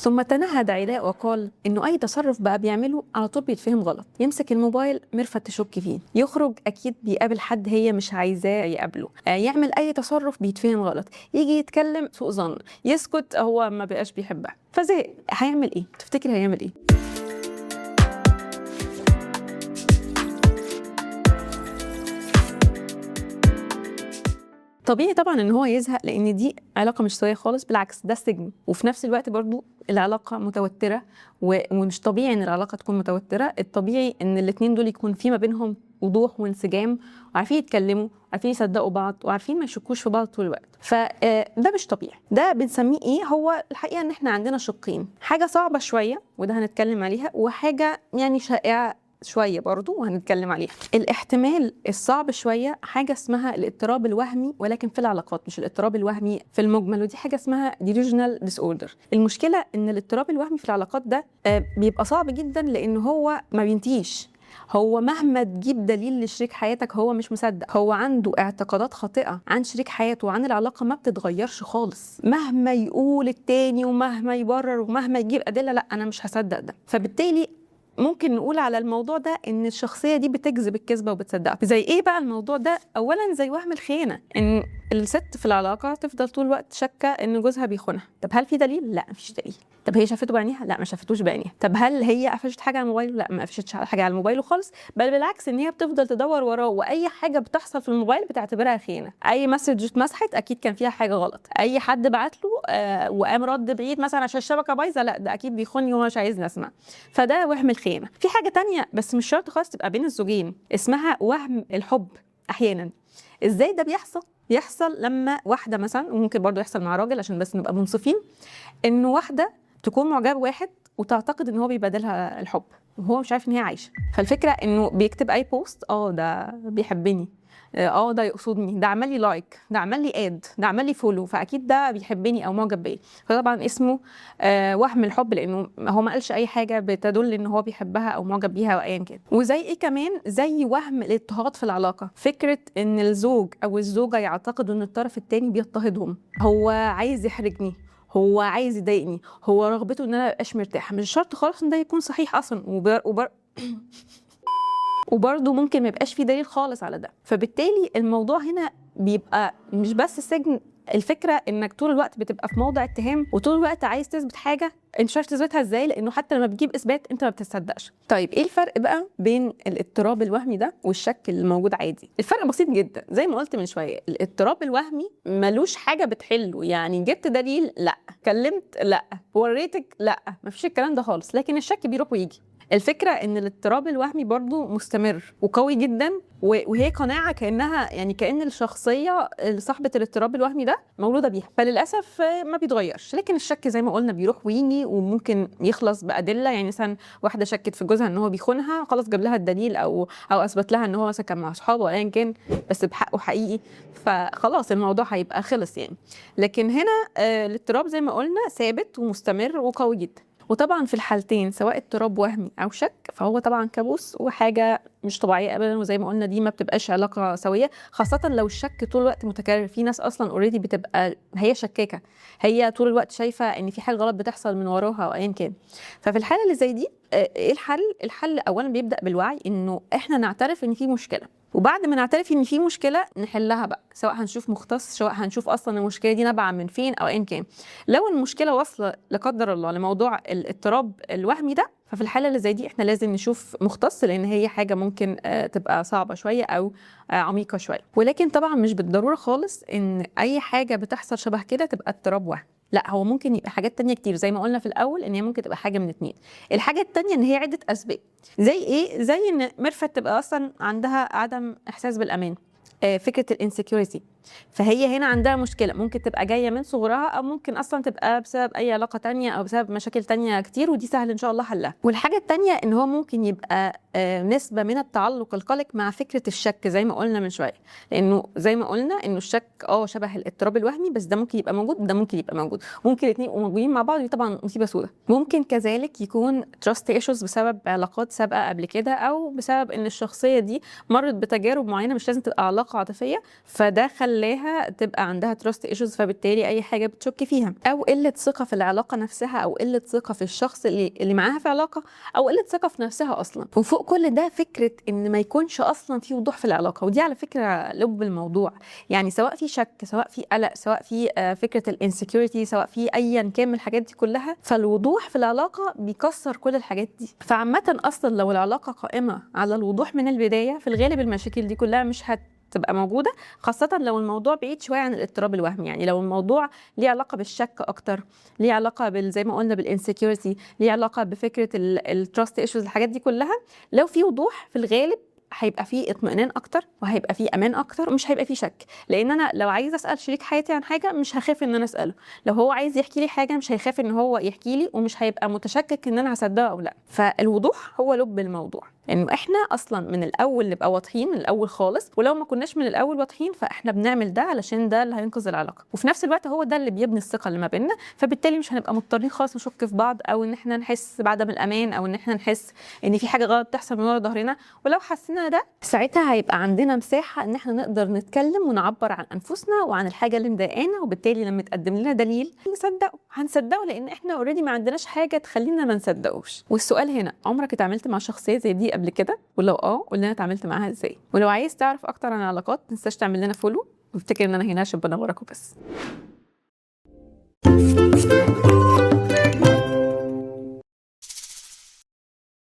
ثم تنهد علاء وقال إنه أي تصرف بقى بيعمله على طول بيتفهم غلط. يمسك الموبايل ميرفت تشك فيه، يخرج أكيد بيقابل حد هي مش عايزاه يقابله، يعمل أي تصرف بيتفهم غلط، يجي يتكلم سوء ظن، يسكت هو ما بقاش بيحبها. فزهق. هيعمل إيه؟ تفتكر هيعمل إيه؟ طبيعي طبعا ان هو يزهق، لان دي علاقة مش سويه خالص، بالعكس ده سجن. وفي نفس الوقت برضو العلاقة متوترة، ومش طبيعي ان العلاقة تكون متوترة. الطبيعي ان الاتنين دول يكون في ما بينهم وضوح وانسجام، وعارفين يتكلموا، وعارفين يصدقوا بعض، وعارفين ما يشكوش في بعض طول الوقت. فده مش طبيعي. ده بنسميه ايه؟ هو الحقيقة ان احنا عندنا شقين، حاجة صعبة شوية وده هنتكلم عليها، وحاجه يعني شائعة شوية برضو وهنتكلم عليها. الاحتمال الصعب شوية حاجة اسمها الاضطراب الوهمي، ولكن في العلاقات، مش الاضطراب الوهمي في المجمل، ودي حاجة اسمها delusional disorder. المشكلة ان الاضطراب الوهمي في العلاقات ده بيبقى صعب جدا، لان هو ما بينتهيش. هو مهما تجيب دليل لشريك حياتك هو مش مصدق، هو عنده اعتقادات خاطئة عن شريك حياته وعن العلاقة ما بتتغيرش خالص، مهما يقول التاني ومهما يبرر ومهما يجيب أدلة، لا أنا مش هصدق ده. فبالتالي ممكن نقول على الموضوع ده ان الشخصية دي بتكذب الكذبة وبتصدقها. زي ايه بقى الموضوع ده؟ اولا زي وهم الخيانة، ان الست في العلاقة تفضل طول الوقت شاكه ان جوزها بيخونها. طب هل في دليل؟ لا مفيش دليل. طب هي شافته بعينيها؟ لا ما شافتوش بعينيها. طب هل هي قفشت حاجة على الموبايل؟ لا ما قفشتش حاجة على الموبايل خالص، بل بالعكس ان هي بتفضل تدور وراه، واي حاجة بتحصل في الموبايل بتعتبرها خيانة. اي message اتمسحت اكيد كان فيها حاجة غلط، اي حد بعت له وقام رد بعيد مثلا عشان الشبكة بايظة، لا ده اكيد بيخوني ومش عايزني اسمع. فده وهم الخيانة. في حاجة تانية بس مش شرط خالص تبقى بين الزوجين، اسمها وهم الحب. احيانا ازاي ده بيحصل؟ يحصل لما واحدة مثلا، وممكن برضو يحصل مع راجل عشان بس نبقى منصفين، انه واحدة تكون معجبه بواحد وتعتقد ان هو بيبادلها الحب وهو مش عارف ان هي عايشه. فالفكرة انه بيكتب اي post، ده بيحبني، ده يقصدني، ده عمل لي like، ده عمل لي add، ده عمل لي follow، فاكيد ده بيحبني او معجب بيا. فطبعا اسمه وهم الحب، لانه هو ما قالش اي حاجة بتدل ان هو بيحبها او معجب بيها او ايا كان. وزي ايه كمان؟ زي وهم الاضطهاد في العلاقة، فكرة ان الزوج او الزوجة يعتقدوا ان الطرف الثاني بيضطهدهم، هو عايز يحرجني، هو عايز يضايقني، هو رغبته ان انا ابقاش مرتاحة. مش شرط خالص ان ده يكون صحيح اصلا، وبرضه ممكن ما يبقاش في دليل خالص على ده. فبالتالي الموضوع هنا بيبقى مش بس سجن، الفكرة انك طول الوقت بتبقى في موضع اتهام، وطول الوقت عايز تثبت حاجة انت مش عارف تثبتها ازاي، لانه حتى لما بتجيب اثبات انت ما بتصدقش. طيب ايه الفرق بقى بين الاضطراب الوهمي ده والشك اللي موجود عادي؟ الفرق بسيط جدا، زي ما قلت من شوية، الاضطراب الوهمي ملوش حاجة بتحله، يعني جبت دليل لا، كلمت لا، وريتك لا، مفيش الكلام ده خالص. لكن الشك بيروح ويجي. الفكرة ان الاضطراب الوهمي برضو مستمر وقوي جدا، وهي قناعة كأنها يعني كأن الشخصية صاحبة الاضطراب الوهمي ده مولودة بيها، فللأسف ما بيتغيرش. لكن الشك زي ما قلنا بيروح ويجي، وممكن يخلص بأدلة. يعني مثلا واحدة شكت في جوزها ان هو بيخونها، خلاص جاب لها الدليل او اثبت لها ان هو مثلا كان مع اصحابه او ايا كان، بس بحقه حقيقي، فخلاص الموضوع هيبقى خلص يعني. لكن هنا الاضطراب زي ما قلنا ثابت ومستمر وقوي جدا. وطبعا في الحالتين سواء اضطراب وهمي او شك فهو طبعا كابوس وحاجه مش طبيعية ابدا، وزي ما قلنا دي ما بتبقاش علاقة سويه، خاصة لو الشك طول الوقت متكرر. في ناس اصلا already بتبقى هي شكاكه، هي طول الوقت شايفه ان في حاجة غلط بتحصل من وراها او ايا كان. ففي الحالة اللي زي دي ايه الحل؟ الحل اولا بيبدا بالوعي، انه احنا نعترف ان في مشكلة، وبعد ما نعترف ان في مشكلة نحلها بقى، سواء هنشوف مختص، سواء هنشوف اصلا المشكلة دي نابعة من فين او ايا كان. لو المشكلة واصله لا قدر الله لموضوع الاضطراب الوهمي ده، ففي الحالة اللي زي دي احنا لازم نشوف مختص، لان هي حاجة ممكن تبقى صعبة شوية او عميقة شوية. ولكن طبعا مش بالضرورة خالص ان اي حاجة بتحصل شبه كده تبقى اضطراب وهمي، لا هو ممكن يبقى حاجات تانية كتير. زي ما قلنا في الأول إن هي ممكن تبقى حاجة من اتنين. الحاجة التانية إن هي عدة أسباب. زي إيه؟ زي إن ميرفت تبقى أصلا عندها عدم إحساس بالأمان، فكرة ال insecurity، فهي هنا عندها مشكلة ممكن تبقى جاية من صغرها، أو ممكن أصلا تبقى بسبب أي علاقة تانية أو بسبب مشاكل تانية كتير، ودي سهل إن شاء الله حلها. والحاجة التانية إن هو ممكن يبقى نسبة من التعلق القلق مع فكرة الشك زي ما قلنا من شوية، لأنه زي ما قلنا إنه الشك شبه الاضطراب الوهمي، بس ده ممكن يبقى موجود وده ممكن يبقى موجود، ممكن الاتنين يبقوا موجودين مع بعض، ودي طبعا مصيبة سودة. ممكن كذلك يكون trust issues بسبب علاقات سابقة قبل كده، أو بسبب إن الشخصية دي مرت بتجارب معينة، مش لازم تبقى علاقة علاقة عاطفيه، فده خلاها تبقى عندها trust issues، فبالتالي اي حاجة بتشك فيها، او قلة ثقة في العلاقة نفسها، او قلة ثقة في الشخص اللي معاها في علاقه، او قلة ثقة في نفسها اصلا. وفوق كل ده فكرة ان ما يكونش اصلا في وضوح في العلاقه، ودي على فكرة لب الموضوع. يعني سواء في شك، سواء في قلق، سواء في فكرة ال insecurity، سواء في ايا كان من الحاجات دي كلها، فالوضوح في العلاقة بيكسر كل الحاجات دي. فعامه اصلا لو العلاقة قائمة على الوضوح من البدايه، في الغالب المشاكل دي كلها مش هتبقى موجوده، خاصة لو الموضوع بعيد شوية عن الاضطراب الوهمي. يعني لو الموضوع ليه علاقة بالشك اكتر، ليه علاقة زي ما قلنا بال insecurity، ليه علاقة بفكره ال trust issues، الحاجات دي كلها لو في وضوح في الغالب هيبقى فيه اطمئنان اكتر، وهيبقى فيه امان اكتر، ومش هيبقى فيه شك. لان انا لو عايزه اسال شريك حياتي عن حاجة مش هخاف ان انا اساله، لو هو عايز يحكي لي حاجة مش هيخاف ان هو يحكي لي، ومش هيبقى متشكك ان انا هصدقه او لا. فالوضوح هو لب الموضوع، انه احنا اصلا من الاول نبقى واضحين من الاول خالص، ولو ما كناش من الاول واضحين فاحنا بنعمل ده علشان ده اللي هينقذ العلاقه، وفي نفس الوقت هو ده اللي بيبني الثقة اللي ما بيننا، فبالتالي مش هنبقى مضطرين خالص نشك في بعض، او ان احنا نحس بعدم الامان، او ان احنا نحس ان في حاجة غلط بتحصل من ورا ظهرنا. ولو حسينا ده ساعتها هيبقى عندنا مساحة ان احنا نقدر نتكلم ونعبر عن انفسنا وعن الحاجة اللي مضايقانا، وبالتالي لما يتقدم لنا دليل نصدقه، هنصدقه لان احنا already ما عندناش حاجة تخلينا ما نصدقوش. والسؤال هنا، عمرك اتعاملت مع شخصية زي دي قبل كده؟ ولو قول لنا اتعاملت معاها ازاي. ولو عايز تعرف اكتر عن العلاقات ما تنساش تعمل لنا follow، وافتكر ان انا هنا عشان بنورك وبس.